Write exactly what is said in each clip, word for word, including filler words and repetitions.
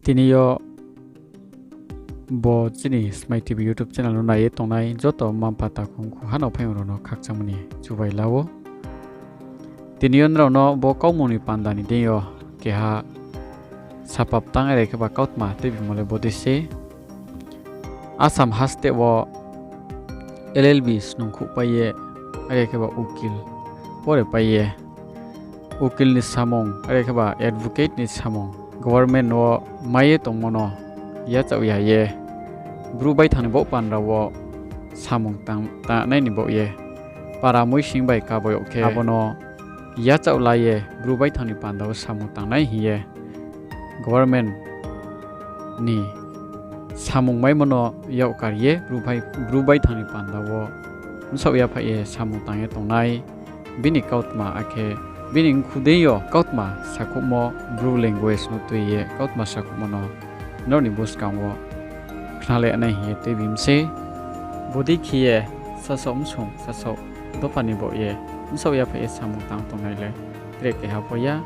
Tini yo bo chini Smai T V YouTube channel no nai ye tongnai joto mma mpha takhu mkhu ha no phaiyong rao no khakchangmo ni chubai la ou. Tini yo nrao no bo kaumung ni panda ni deing yo keha sapap tang are khe ba kautma tuibimo le bo dei se. Assam haste wo L L B snungkhouhpai ye, are khe ba ukil pore pai ye, ukil ni samung, are khe ba advocate ni samung government wo mai ye tongmo no yachaoh ya ye, Bru baithang ni baoh panda wo samung tang, tangnai ni baoh ye, para muising bai kabo yag khe abo no yachaoh la ye Bru baithang ni panda wo samung tangnai hing ye government ni samung maimo no yak kar ye Bru bai, Bru baithang ni panda wo bsaoh yaphaih ye samung tang ye tongnai. Bini kautma akhe bini mkhu deing yo kautma sakhouhmo, Bru language no tui ye kautma sakhouhmo no nrao ni buskang wo khnalai nai hing ye tuibi mi sei. Bodei khe ye sasaoh bsung, sasaoh dopha ni baoh ye bsaoh yaphaih ye samung tang tongnai le tre keha pho ya.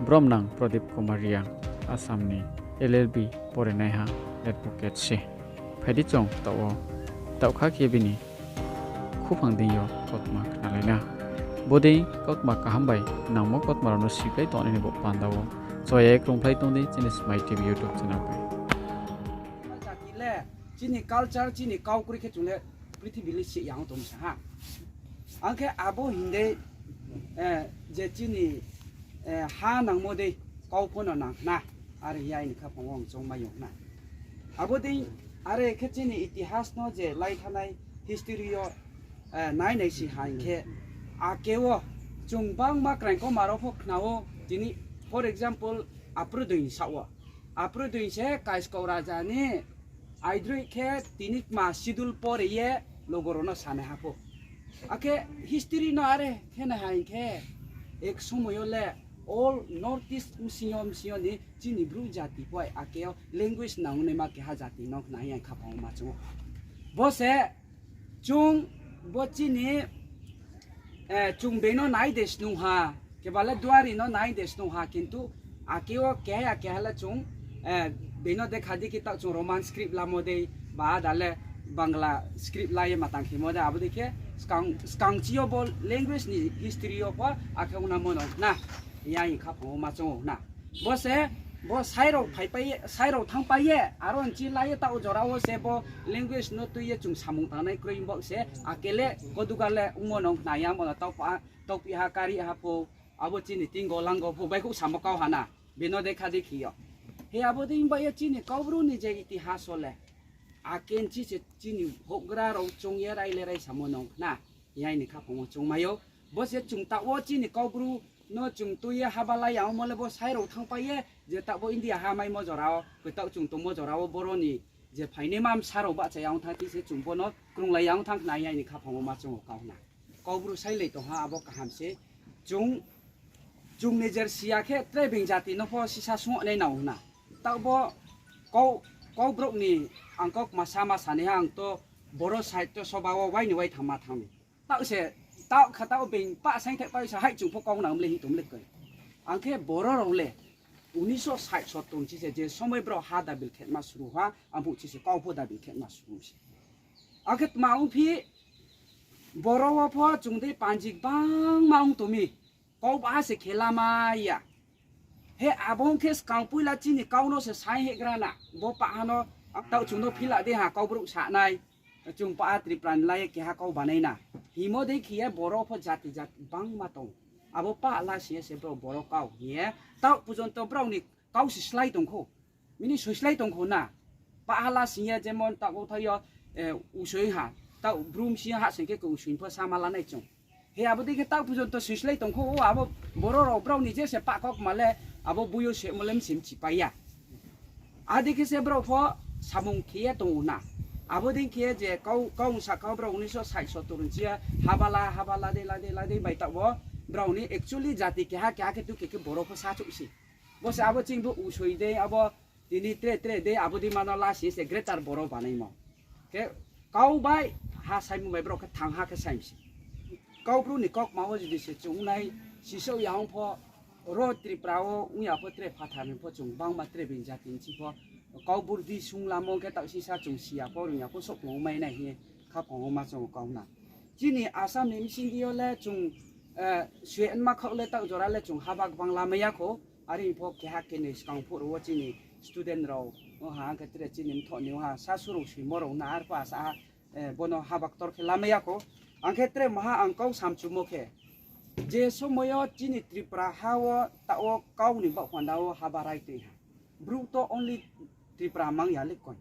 Bromnang Pradip Kumar Reang, Assam ni L L B porenaiha advocate se. Phai di chung taoh wo, taoh kha khe bini khuphang deing yo kautma khnalai na. Bodei kautma kaham bai nangmo kautma rao no siklái tongnai ni bo panda wo choya ye krungphlai tong di chini Smai T V YouTube channel bai. Jati le, chini culture, chini kau kroi khe chung le prithibi le sih ya ong tong sa ha. Ang khe abo hing dei, eh, je chini, eh, ha nangmo dei kau pho no nang khna, are hing ye aini khaphang wo ang choungmai yo khna. Abo dei, are khe chini itihas no je lai thanai history yo, eh, nai nai si ha hing khe, ake wo chung bangma kraingkoma rao pho khna ou, tini, for example, Aprodoing saoh wo. Aprodoing se Kaiskau raja ni aidroih khe tini kma schedule pore ye logo rao no sanai ha pho. Akhe history no are khe nai ha hing khe, ek somoi yo le all North East bsing yo, bsing yo ni chini Bru jati pho ake yo language nangnaima keha jati no khna hing ye khaphang wo ma choung ou. Bo se chung bo chini, eh, chung being no nai de snung ha, keba le Duari no nai de snung ha, kintu ake wo keha ya keha le chung, eh, being no dekha dei khe taoh chung Roman script lamo dei, ba ada le Bangla script la ye ma tang khemo dei, abo dei khe skang, skang chi yo bo language ni history yo pho akhe ongnamo no na, ya hing khaphang wo ma choung ou na. Bo se, bo sai rao phaipai ye, sai rao thanngpai ye, aro nchi la ye taoh jora wo se bo language no tui ye chung samung tangnai kroi bo se, ake le koduga le ongmo no khna ya mo no taoh pa, taoh pi ha kari ha pho, abo chini tingo lango pho baihkhouh samo kau ha na, being no dekha dei khe yo. He abo dei bai ye chini Kaubru ni je itihas wo le, ake nchi se chini houhgra rao choung ye rai le rai samo no khna, ya aini khaphang wo choungmai ou. Bo se chung taoh wo chini Kaubru no chung tui ye haba la ya ongmo le bo sai rao thanngpai ye, je taoh bo India ha maimo jora wo, koi taoh chung tongmo jora wo boro ni je phainaima bsa rao bahcha ya ong thanng thi se chung bo no krunglai ya ong thanng khna hing ye aini khaphang wo ma choung ou kau na. Kaubru sailai tong ha abo kaham se. Chung, chung nijer si ya khe tre being jati no pho sisa sung nai nang ou hna. Taoh bo kau, kau brouh ni ang kau kma sa ma sanaiha ang to Boro side to soba wo wai ni wai thanng ma thanng mi. Taoh se, taoh kha taoh being pah saing thai pai sa hai chung pho kau nang mle hing tong mle koi. Ang khe Boro rao le, unisho sait soton chi se je somoi brao ha dabil khetma suru ha, ang phuh chi se kau pho dabil khetma suru se. Ang khe tma ongphi, Boro wo pho chung dei panji gbangma ong tong mi. Kau ba se khe lama ya. He abo ong khe skang poila chini kau no se sai hehgra na. Bo paha no, taoh chung no phila dei ha kau brouh sa nai. Chung paha Tripura ni lai ye keha kau banai na. Himo dei khe ye Boro pho jati jati gbangma tong. Abo paha la sing ye se brao Boro kau hing ye. Taoh pujonto brao ni kau se slái tong khou. Bini soi slái tong khou na. Paha la sing ye jemon taoh bo thai yo, eh, usoi ha. Taoh brum sing ye ha sing khe khe usoi pho sama lanai chung. He abo dei khe taoh pujonto soi slái tong khou, o abo Boro rao brao ni je se pah kau kma le, abo boi yo se mo le msi mchipai ya. A dei khe se brao pho samung khe ye tong ou na. Abo dei khe je kau, kau ongsa kau brao unisho sait sotor nchi ye, habala, habala dei la dei la dei bai taoh bo, brao ni actually jati keha keha khe tu khe khe Boro pho sachouh se. Bo se abo ching bo usoi dei, abo tini tre tre dei, abo dei ma no la sing se Greater Boro banaimo. Khe kau bai ha saimo bai brao khe thang ha khe sai mi se. Kau bru ni kau kma wo jodi se chung nai, sisouh ya ong pho, Ro Tripura wo ong ya pho tre phathar ni pho chung bangma tre being jati ni sing pho Kaubru di sung lamo khe taoh sisa chung si ya pho, rung ya pho, souhphung ongmai nai hing ye khaphang wo ma chung kau na. Chini Assam ni bsing di yo le chung, eh, sue nma khaoh le taoh jora le chung haba gbang lamai ya khou. Are pho keha kenoi skang phuh rao wo chini student rao, o ha, ang khe tre chini mthoh ni o ha, sasu rao soimo rao na, arphuh asa ha, eh, bono haba ktor khe lamai ya khou. Ang khe tre maha ang kau samchumo khe, je somoi yo chini Tripura ha wo taoh wo kau ni baoh panda wo haba rai tui ha. Bru to only Tripura mang ya le koi.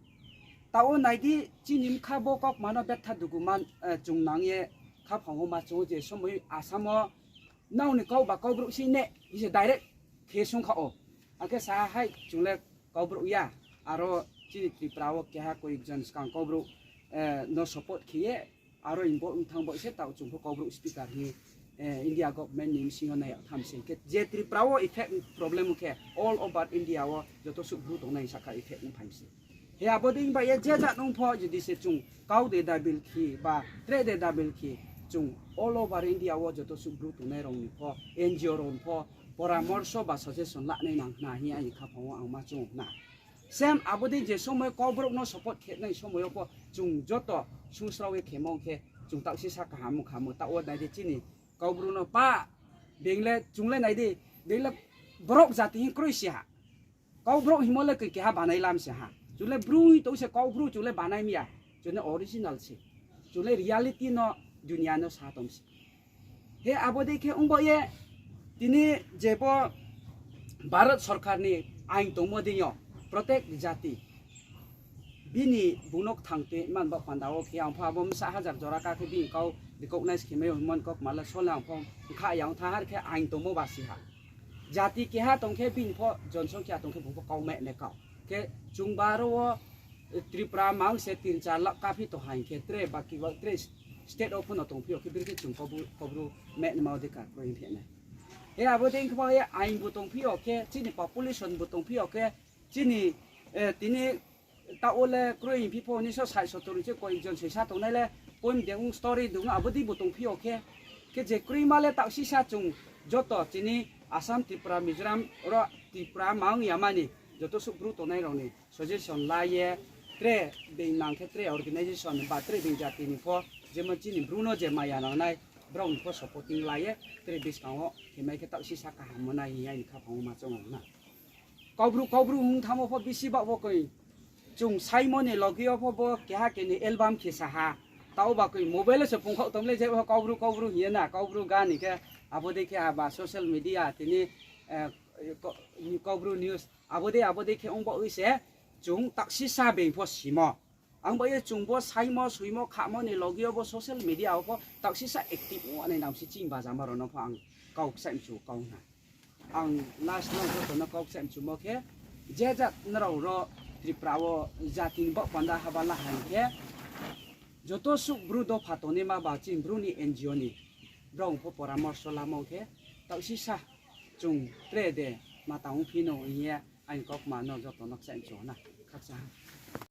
Taoh wo nai di, chini bkha bo kaukma no betha dugu man, eh, chung nang ye khaphang wo ma chung ou je somoi Assam wo nrao ni kau ba Kaubru si ne, hing se direct khe sung kha ou. Akhe sa hai chung le Kaubru ya, aro chini Tripura wo keha koyek jon skang Kaubru, eh, no support khe ye, aro involve ong thanng bo se taoh chung pho Kaubru speaker hing, eh, India government ni bsing yo nai yag tham se. Khe je Tripura wo effect problem khe all over India wo joto suh Bru tongnai sahka effect ong phai se. He abo dei bai ye je jat nung pho jodi se chung kau de double khe ba tre de double khe, chung all over India wo joto suh Bru tongnai rao ni pho, N G O rao ni pho poramorso ba suggestion lanai nang khna hing ye aini khaphang wo ang ma chung na. Same abo dei je somoi Kaubru no support khe nai somoi yo pho chung joto sungsrao ye khemo khe chung taoh sisa kaham ong khamo. Taoh wo nai di chini Kaubru no pa, being le chung le nai di, being le borok jati hing kroi si ha. Kaubru hingmo le koi keha banai lam se ha. Chung le Bru hing tong se Kaubru chung le banai mi ya. Chung le original se. Chung le reality no dunia no sa tong se. He abo dei khe ong bo ye tini je bo Bharat sorkar ni ain tongmo dei yo protect jati bini bung no kthang tui man ba panda wo khe ang pho abo bsa hajar jora ka khe bini kau recognize khe mai yo hingmo ni kau kma le sole ang pho bkha yang tha har khe ain tongmo ba si ha. Jati keha tong khe bini pho jonosongkha tong khe bung pho kau meh ne kau. Khe chung baro wo Tripura mang se tin char lakh kaphi tong ha hing khe tre baki ba tre state wo pho no tongphi yo khe bini khe chung Kaubru, Kaubru meh nma odhikar kroi hing phi nai. He abo dei khe ba ye ain bu tongphi yo khe, chini population bu tongphi yo khe, chini, eh, tini taoh wo le kroi hing phi pho unisho sait sotor ni se koi jon soisa tongnai le poim de ong story dung abo dei bu tongphi yo khe, khe je kroima le taoh sisa chung joto chini Assam, Tripura, Mizoram ro Tripura mang yamani joto suh Bru tongnai rao ni suggestion la ye tre being nang khe tre organization ba tre being jati ni pho jemon chini Bru no je maya nangnai brao ni pho supporting la ye tre buskang wo khe mai khe taoh sisa kaham mo nai hing ye aini khaphang wo ma chung ou na. Kaubru, Kaubru hing thamo pho bisi baoh bo koi. Chung saimo ni loge yo pho bo keha keni album khe sa ha. Taoh ba koi mobile se pungkhaoh tong le je pho Kaubru, Kaubru hing ye na, Kaubru gan ni khe abo dei khe aba social media tini, eh, Kaubru news abo dei, abo dei khe ong baoh oi se chung taoh sisa being pho simo. Ang bai ye chung bo saimo, soimo, khamo ni loge yo bo social media wo pho taoh sisa active ong nai nang si chini bajama rao no pho ang kau kchaih mchu kau na. Ang last no joto no kau kchaih mchumo khe, je jat nrao ro Tripura wo jati ni baoh panda haba la ha hing khe, joto suh Bru dopha tongnaima ba chini Bru ni N G O ni brao pho poramorso lamo khe, taoh sisa chung tre de ma tang ongphi no hing ye aini kaukma no joto no kchaih mchu na. Khakchang ha.